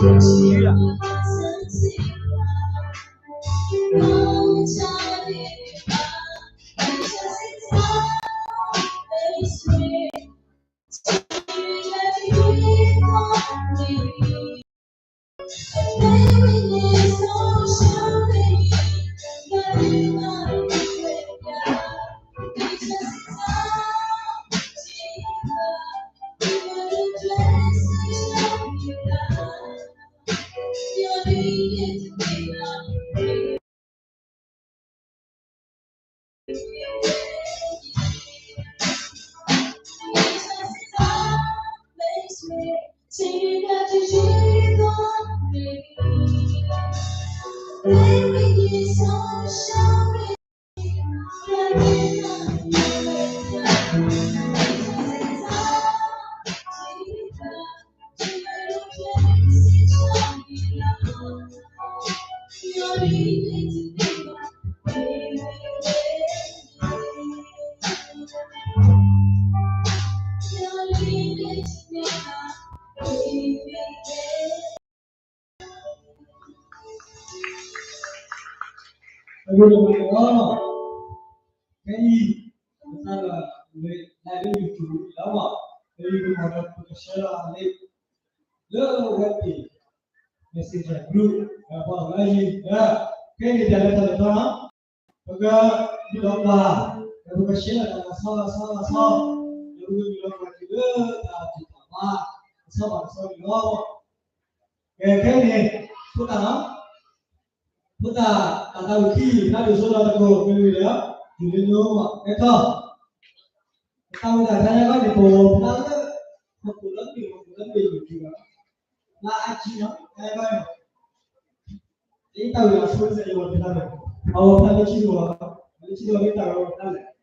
အဂ့ၢ်ဒ်အံၤ, ခဲအံၤ ပသးလၢ လၢ လၢ YouTube လီၤ, လၢ YouTube ဒီး ပက share လီၤလံ လၢ web page, Messenger group ဒီး ပှၤလၢယံၤ ဒီး ခဲအံၤ ပလဲၤထီၣ်လဲၤထီၣ်နီၤ, ပက ယူၤလီၤပှၤ ဒီးပက share လီၤတၢ်လၢဆီလီၤဆီလီၤဆီ, ဒီးပကယူၤလီၤပှၤတုၤလၢတၢ်တံာ်တာ်ဘၣ် ကဆီဘၣ်ကဆီန့ၣ်လီၤ. ကဲ ခဲအံၤန့ၣ် ဖိသၣ်နီၤ, ဖိသၣ် တၢ်သးဝံၣ်ခံ တၢ်ဒိၣ်စိဒီးတကိး မ့ၢ်ဝံၤဒီး ယူၤလၢညိမး ကဲထီၣ် တၢ်ဝံၣ်တၢ်ဆါညါဘၣ်န့ၣ် ပအိၣ်ဖျါလၢ ဟီၣ်ခိၣ်လၢမ့ၢ် ဟီၣ်ခိၣ်လၢမ့ၢ် YouTube လီၤ, လၢ IG နီၤ တၢ်ဘၣ်နီၤ, အတၢ်ဝံၣ်အဆိကတၢၢ် ယဝဲဖျါလၢ အဝဲဖျါလၢဆံးတဝီ, လၢဆံးတဝီ မ့ၢ်တၢ်ဝဲဖျါလဲၣ်.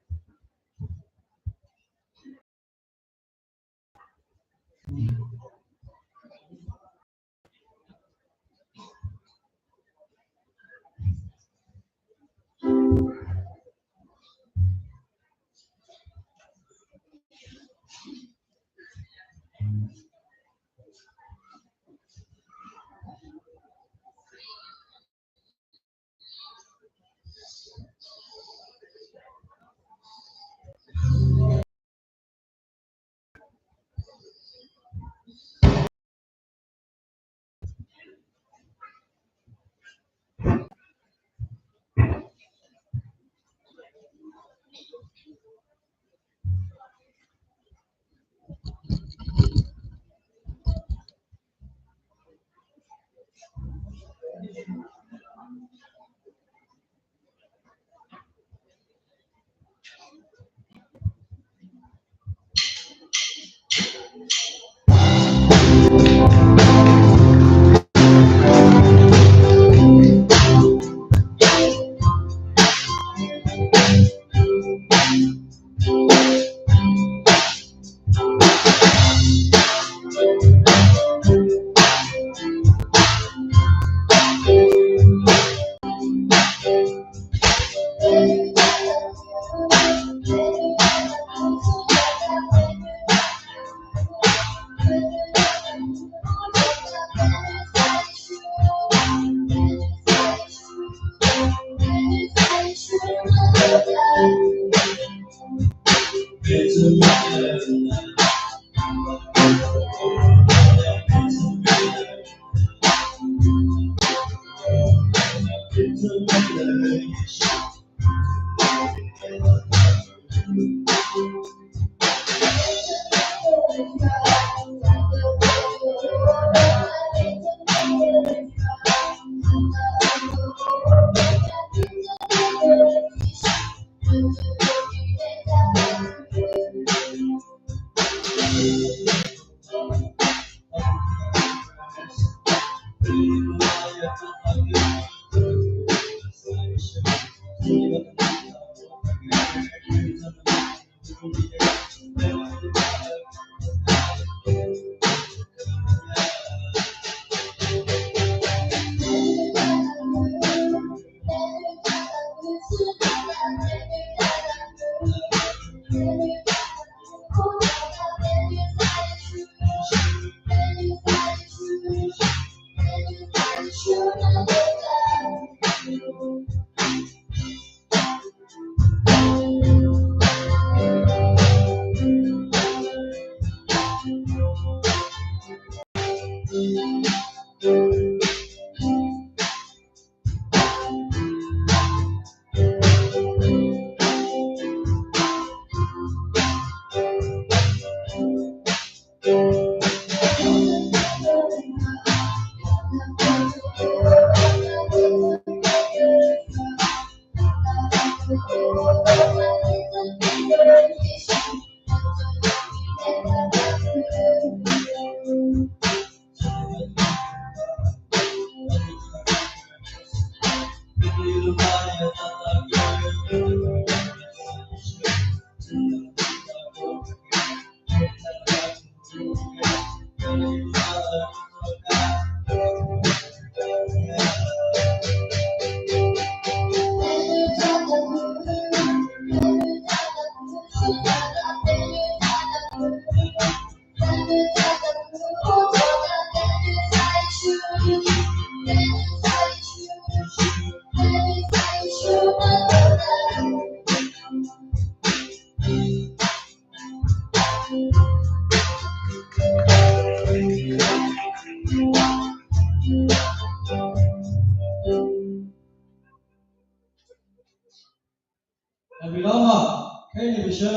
တၢ်ဘျုးလီၤမး, ခဲအံၤန့ၣ် ပဆှၢလီၤ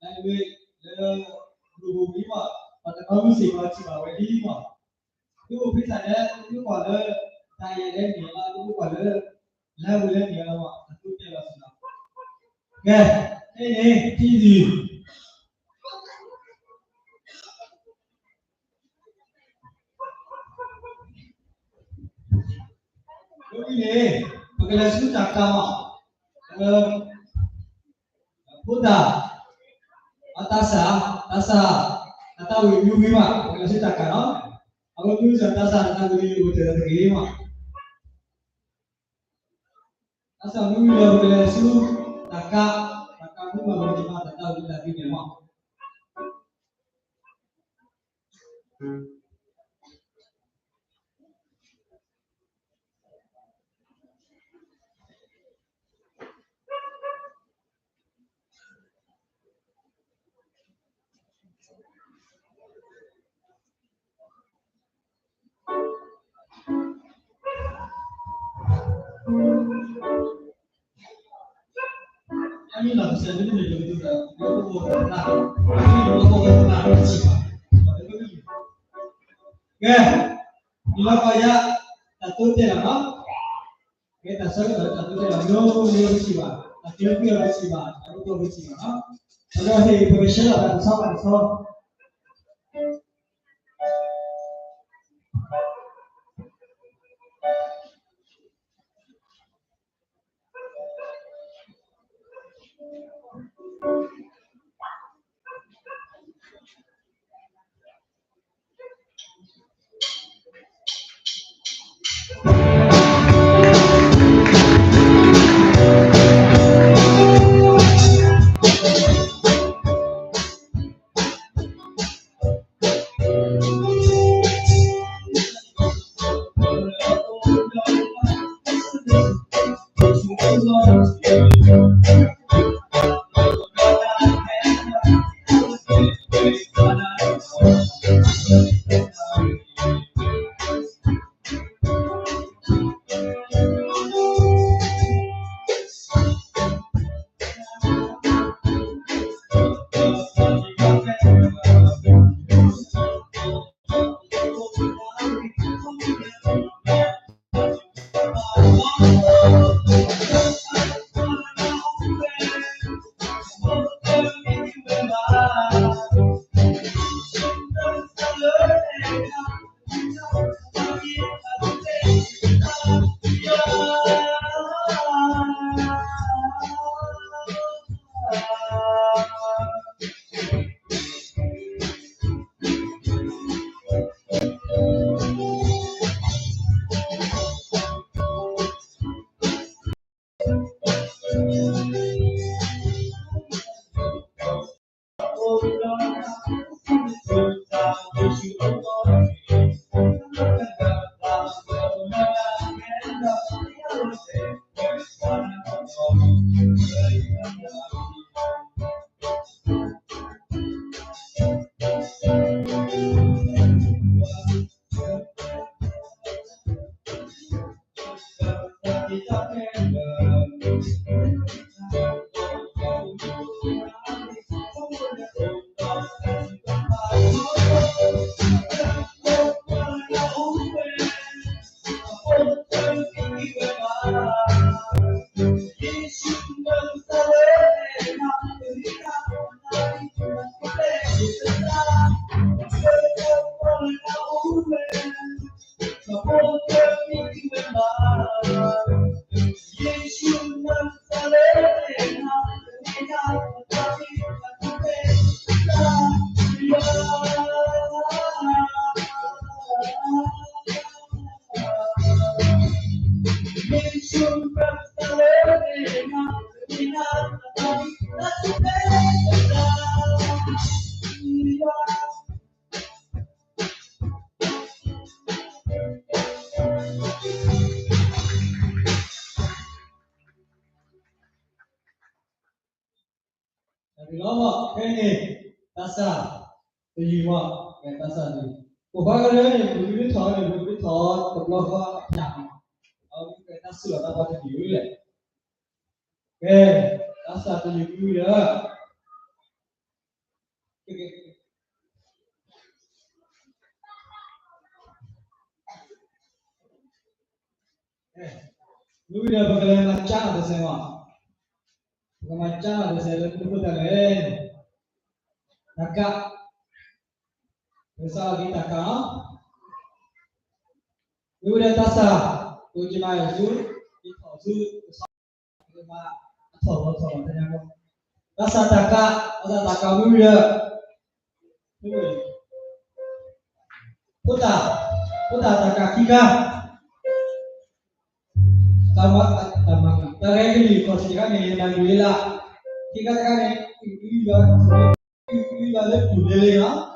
နဝ့ၢ်လၢ ဂုၢ်ပူၤဝံၤမး, ပှၤတနီၤမုၢ်စ့ၢ်ကီးထံၣ်ဘၣ်ဝဲဒ်မး, သုအိၣ်ဖဲတၢ်လၢ သုကွၢ်လၢ တၢ်ယဲၢ်လၢနံၣ်လီၤ, သုကွၢ်လၢ လၢဝ့ၢ်လၢနံၣ်လီၤမး, တၢ်သုတဲလီၤစ့ၢ်ကီး, ကဲ, ခဲအံၤန့ၣ် ထံၣ် လၢဝံၤန့ၣ် ပကလဲၤဆူတၢ်ကါမး, ဖိသၣ်, အတၢ်စၢ်, တၢ်စၢ်, အတၢ်ဝံၤမ့ၢ်ဝံၤမး ပကလဲၤဆူတၢ်ကါလီၤ, အဝဲမ့ၢ်စၢ်တၢ်စၢ် တၢ်ဝံၤအိၣ်တ့ၢ်လီၤတဂ့ၤမး, တၢ်စၢ်မ့ၢ်ဝံၤဒီး ပကလဲၤဆူတၢ်ကါ, တၢ်ကါမ့ၢ်ဝံၤဒီး ပကမၤတၢ်တၢ်ဝံၤတၢ်သ့န့ၣ်မး. ကဲ, နံၤလီၤကီးယၤ, တၢ်တိတဲလီၤနီၤ, ကဲတၢ်ဆၢကတီၢ်လၢတၢ်တိတဲလီၤ ယိယိတစံးဘၣ်, တၢ်ကျဲၤကွံာ်အီၤတစံးဘၣ်, တၢ်အိၣ်တီၢ်တစံးဘၣ်နီၤ, ဒီးဟ့ၣ်ပကဆှၢလီၤတၢ်တဆီဘၣ်တဆီ တၢ်ဘျုးလီၤမး, ဖဲန့ၣ် တၢ်စၢ် တယုၢ်မး, ကဲတၢ်စၢ်တယုၢ်, ပိာ်ခွါကရၢန့ၣ် ပကဒုးထီၣ်န့ၣ် ပကဒုးထီၣ်တဘျီဃီအဖျၢၣ်မး, အဝဲကဲတၢ်စူၢ်လီၤတၢ်ပီတယုၢ်လဲၣ်, ကဲ သးစၢ်တယုၢ်ကွံဝံၤဒီး, မ့ၢ်ဝံၤဒီး ပကလဲၤမၤကၠါတစဲးမး, ပကမၤကၠါတစဲးလၢမနုၤအဃိသတးလဲၣ်, တၢ်ကး, ပကစးထီၣ်က့ၤတၢ်ကးလီၤ. မ့ၢ်ဝံၤဒီးသးစၢ်, ပကမၤအီၤဆူ, ကထီၣ်ဆူ, အထီၣ်လီၤထီၣ်လီၤ, သးစၢ်တၢ်ကး, သးစၢ်တၢ်ကးမ့ၢ်ဝံၤဒီး, ဖိသၣ်, ဖိသၣ်တၢ်ကးခံခါ, တၢ်မၤ, တၢ်မၤ, တၢ်ဂဲၤကလံၣ်ခီၣ်ထံးတခါန့ၣ် မၤလုၢ်လၢ်, ခံခါတခါန့ၣ်, လၢတူၢ်လ့လ့လီၤ, ကဲ. မ့ၢ်တၢ်ဝံၤဒၣ်န့ၣ် ပကအိၣ်ဖဲတၢ်ကဲဘၣ်, အဃိန့ၣ် ပဖးလၢကဲဘၣ် ကဲယဲၢ် ဒီပုၢ်ဝဲၢ်စံးန့ၣ်လီၤ.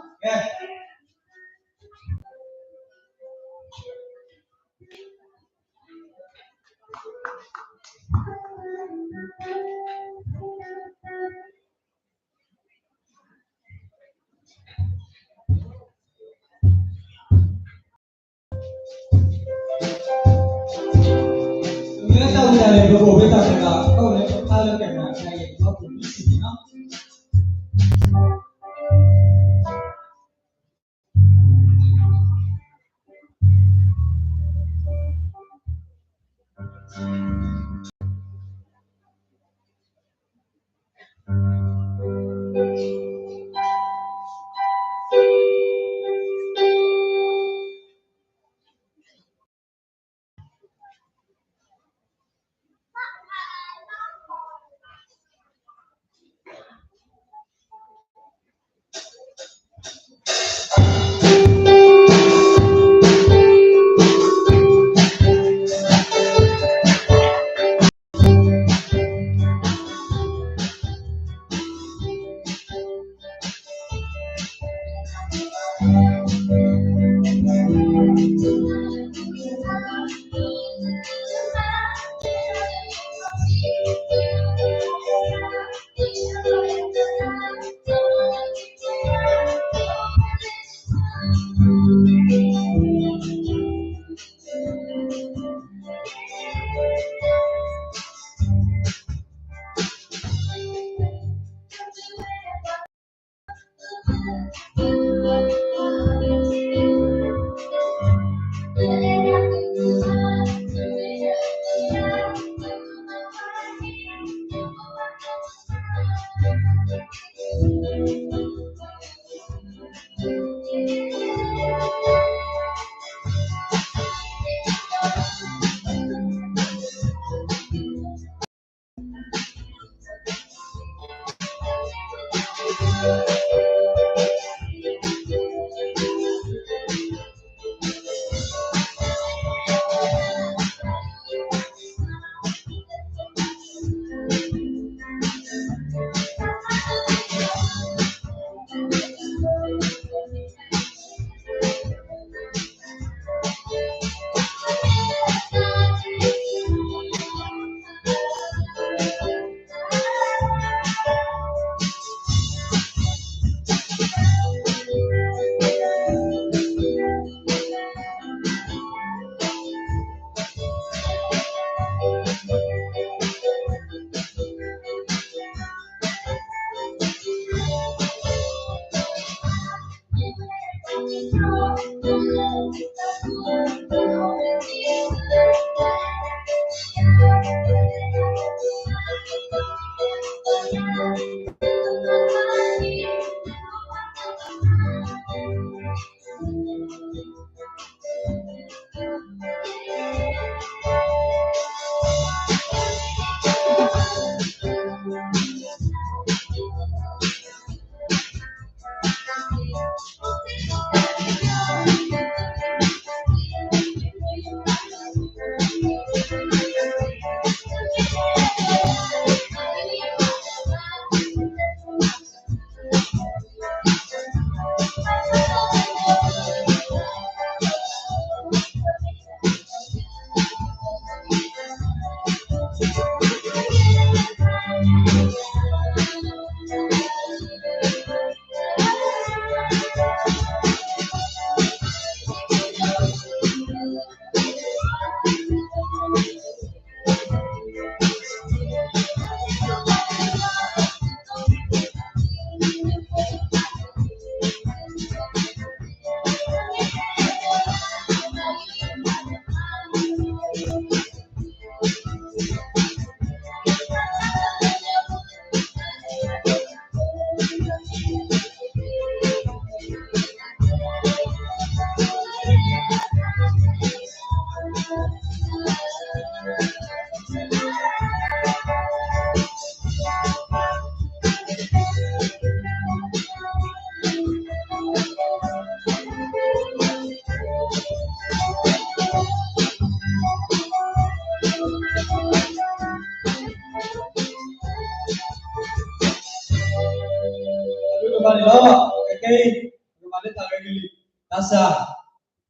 န့ၣ်လီၤ. ခဲအံၤ ပကမၤလၢတၢ်ဂဲၤကလံၣ် သးစၢ်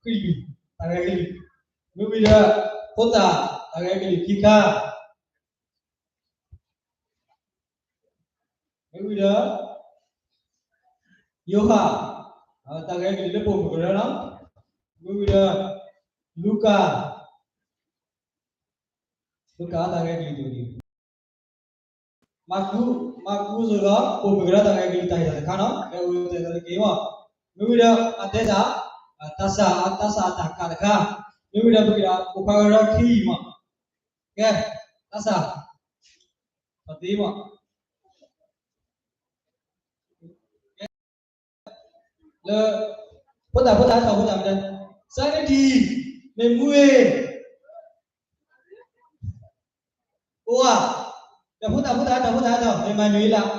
ခွံလွံၢ် တၢ်ဂဲၤကလံၣ်, မ့ၢ်ဝံၤဒီး ဖိသၣ် တၢ်ဂဲၤကလံၣ်ခံခါ, မ့ၢ်ဝံၤဒီး ယိၤဟၣ် တၢ်ဂဲၤကလံၣ်လၢပိာ်မုၣ်ကရၢလီၤ. မ့ၢ်ဝံၤဒီး လူၤကၣ်, လူၤကၣ်တၢ်ဂဲၤကလံၣ်တကလံၣ်, မၢ်ကူး, မၢ်ကူးစ့ၢ်ကီး ပိာ်မုၣ်ကရၢတၢ်ဂဲၤကလံၣ် တၢ်ဟ့ၣ်တၢ်တခါနီၤ, ကဲဝဲတၢ်ဂဲၤကလံၣ်မး. မ့ၢ်ဝံၤဒီး အတဲတၢ်, သးစၢ်, သးစၢ်အတၢ်ကၣ်တခါ, မ့ၢ်ဝံၤဒီး ပက့ၤဒီး ပိာ်ခွါကရၢခံယံၤမး. ကဲ, သးစၢ်, ပသ့မး. လၢ ဖိသၣ်ဖိသၣ်ဟဲထီၣ်ဖိသၣ်မတၤ, စါနံထံၣ် မ့ၢ်မူဂ့ၤ, အိၣ်ဧါ, ဒီးဖိသၣ်ဖိသၣ်ဟဲထီၣ်ဖိသၣ်ဟဲထီၣ် မ့ၢ်မၤနုၤအ့လး,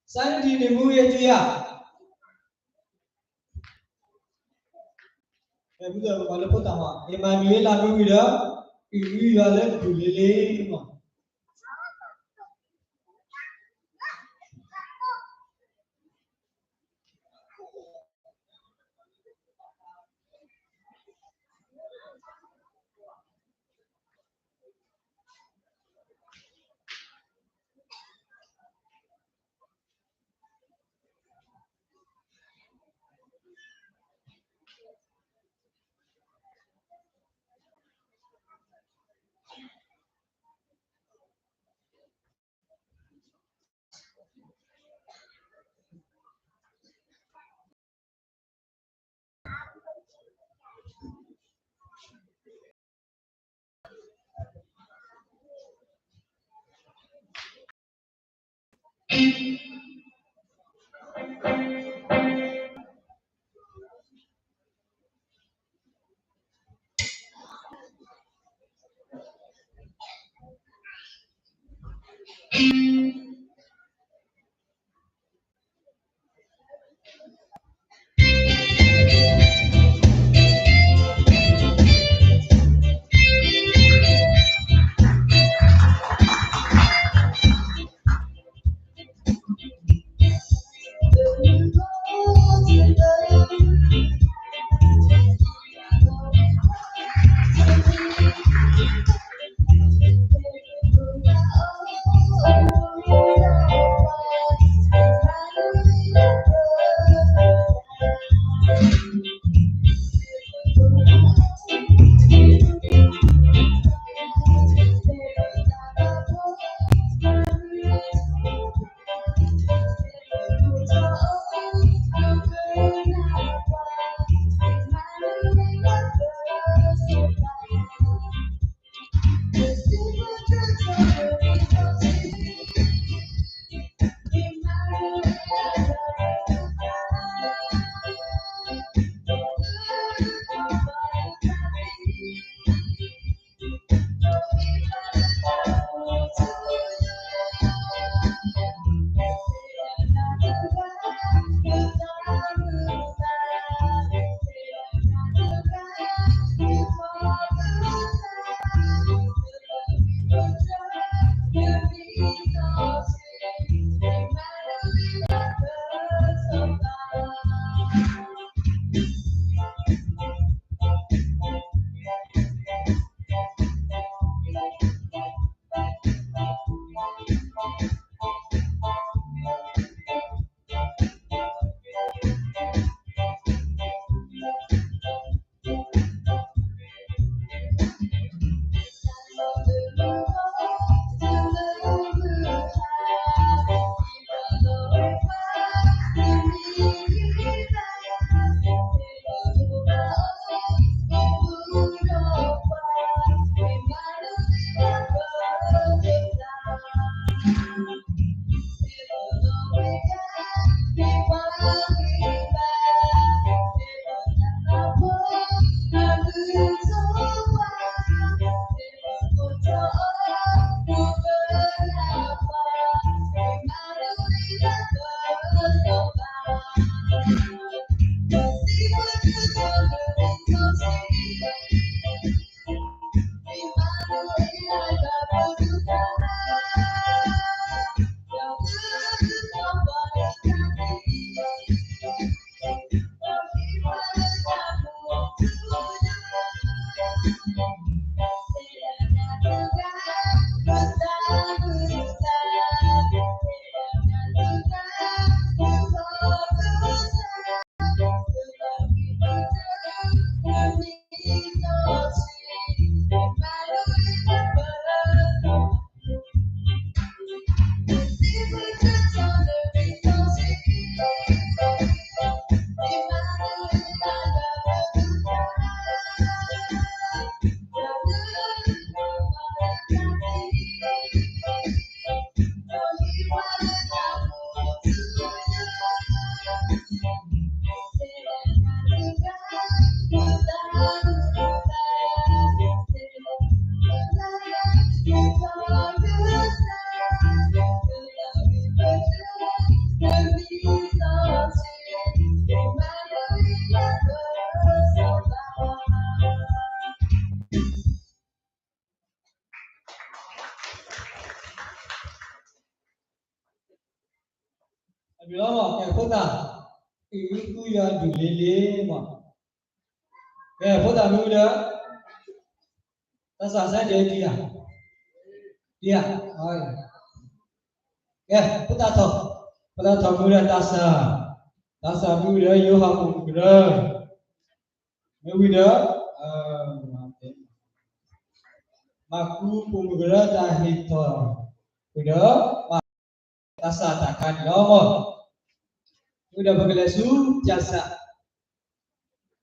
စါနံထံၣ် မ့ၢ်မူဂ့ၤ တုၤယၤ မ့ၢ်မူဂ့ၤ ပမၤလၢဖိသၣ်မး, မ့ၢ်မၤနုၤအ့လး မ့ၢ်ဝံၤဒီး အုၣ်အုၣ်ယွၤလၢဒူၣ်လ့လ့မး. ယွၤဒုးလ့လ့မး, ကဲ ဖိသၣ်မ့ၢ်ဝံၤဒီး, သးစၢ်ဆါဒဲးတံၢ်ဧါ, တံၢ်ဧါ, ကဲ ဖိသၣ်ထီၣ်, ဖိသၣ်ထီၣ်မ့ၢ်ဝံၤဒီးသးစၢ်, သးစၢ်မ့ၢ်ဝံၤဒီးယိၤဟၣ်ပိာ်မုၣ်ကရၢ, မ့ၢ်ဝံၤဒီး, မၢ်ကူပိာ်မုၣ်ကရၢတၢ်ဟ့ၣ်ထီၣ်, ဝံၤဒီး, သးစၢ်တၢ်ခါန့ၣ်လီၤမး, ဝံၤဒီးပကလဲၤဆူပၠးစၢ်, ကထီၣ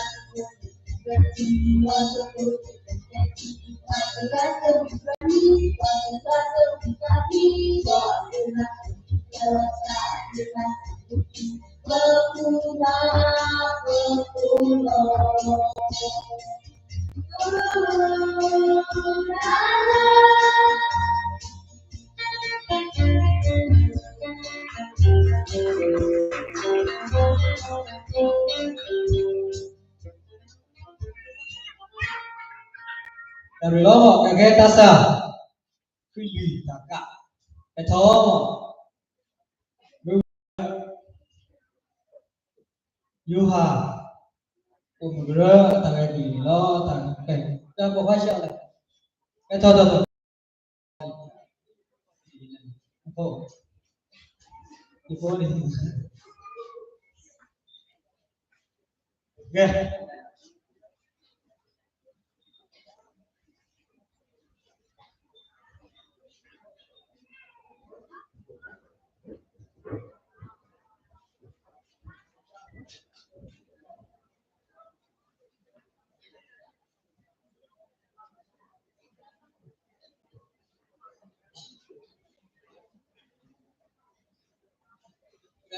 ် တၢ်ရ့လီၤ ကကဲတၢ်စၢ် ခွံလွံၢ်တၢ်ကး ကထီၣ် မ့ၢ်ဝဲ ယိၤဟၣ် အိၣ်မုၢ်ကရၢ တၢ်ဂဲၤကလံၤလီၤ တၢ်ဂဲၤ တၢ်ပိာ်ခွါဆံးလဲၣ် ကထီၣ်ထီၣ်ထီၣ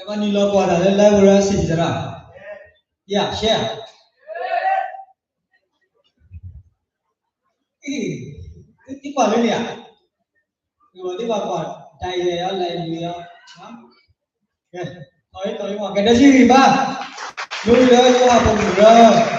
် ဘၣ်နုၤလီၤကွၢ်တၢ်လၢ live ဝဲဒၣ် စံးတရၣ် ယၤ share အံၤ သုကွၢ်လၢန့ၣ်ဧါ သုဘၣ်ကွၢ် တၢ်ယဲၢ်အီၤ live လံအီၤ ကဲ တၢ်ဆံဂံၢ်ဘါ မ့ၢ်လၢယိၤဟၣ်ဖိမုၣ်ကရၢ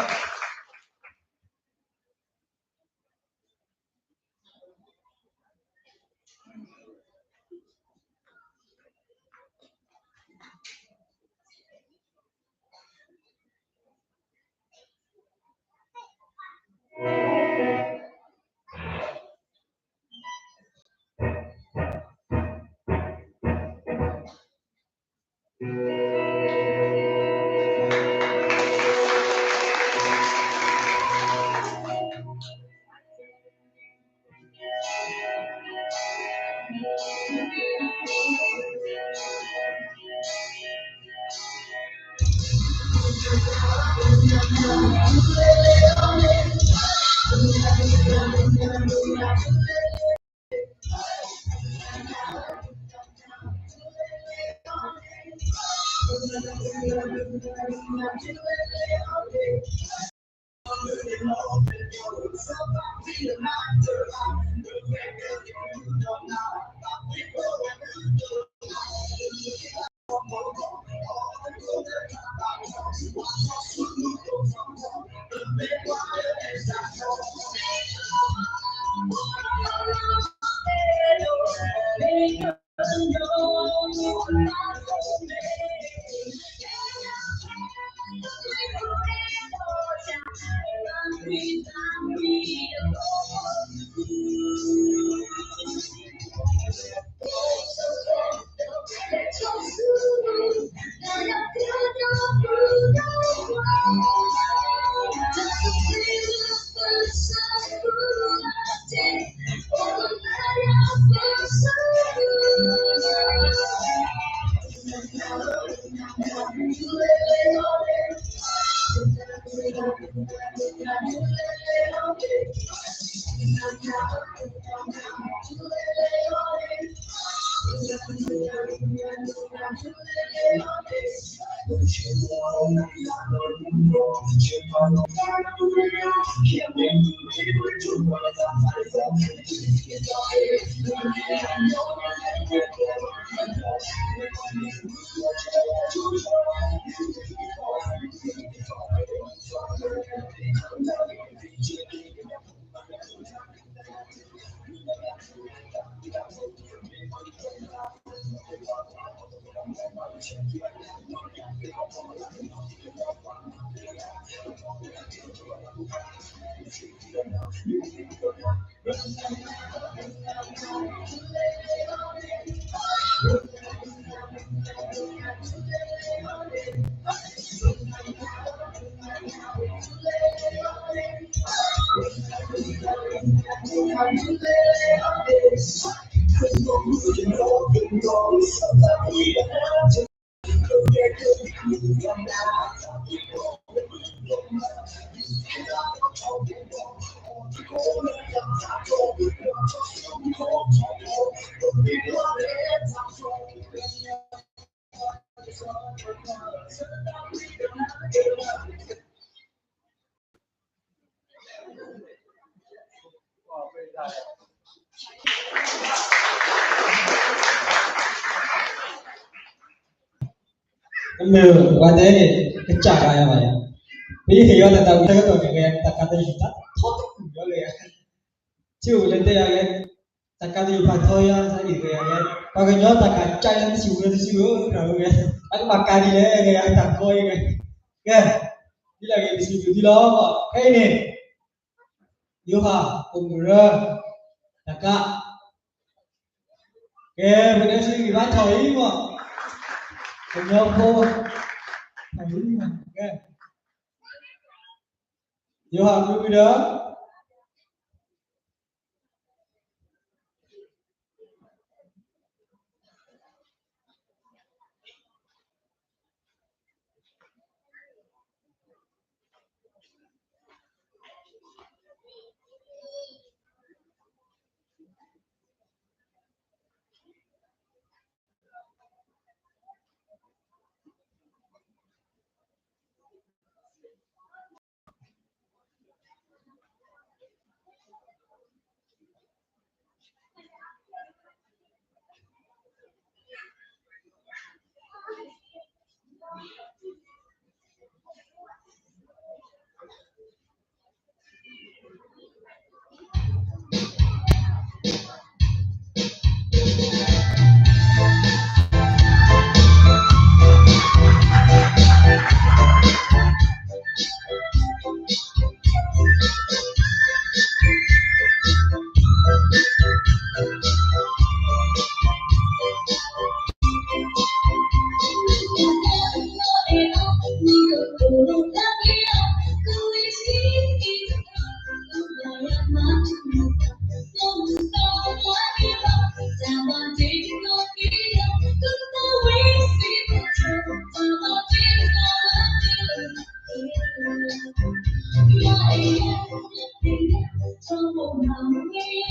မ့ၢ်ဝဲတဲန့ၣ် ကစၢ်ဂၤယါဘၣ်ယါ, ပဟ့ၣ်ယီၤတၢ်သးဝံၣ်တၢ်ကတီၢ်န့ၣ် ဝဲတၢ်ကါတယုၢ်တၢ်ထီတကုာ်ယီၤလၢယါ, ထံၣ်အိၣ်လၢတဲယၤလဲၣ်, တၢ်ကါတယုၢ်ဖးထီယါ တၢ်အံၤဝဲယါလဲၣ်, ပှၤကညီတၢ်ကါကါလၢတစုဝဲတစုဧၢ တၢ်ဝဲ, အကဘၣ်ကါဒ်လဲၣ် ကဲယါတၢ်ကီအံၤဝဲ, ကဲ, ဒ်လဲၣ်ဂ့ၤ ပစံးဘျုးသုလီၤ, ခဲအံၤန့ၣ် ယိၤဟၣ်အိၣ်မုာ်ရၢ တၢ်ကါ, ကဲ ပတဲစံးဂံၢ်ဘါထီၣ်အံၤမး, ကညီဖိ, ထီၣ်အံၤမး, ကဲ, ယိၤဟၣ်မုာ်ဒီး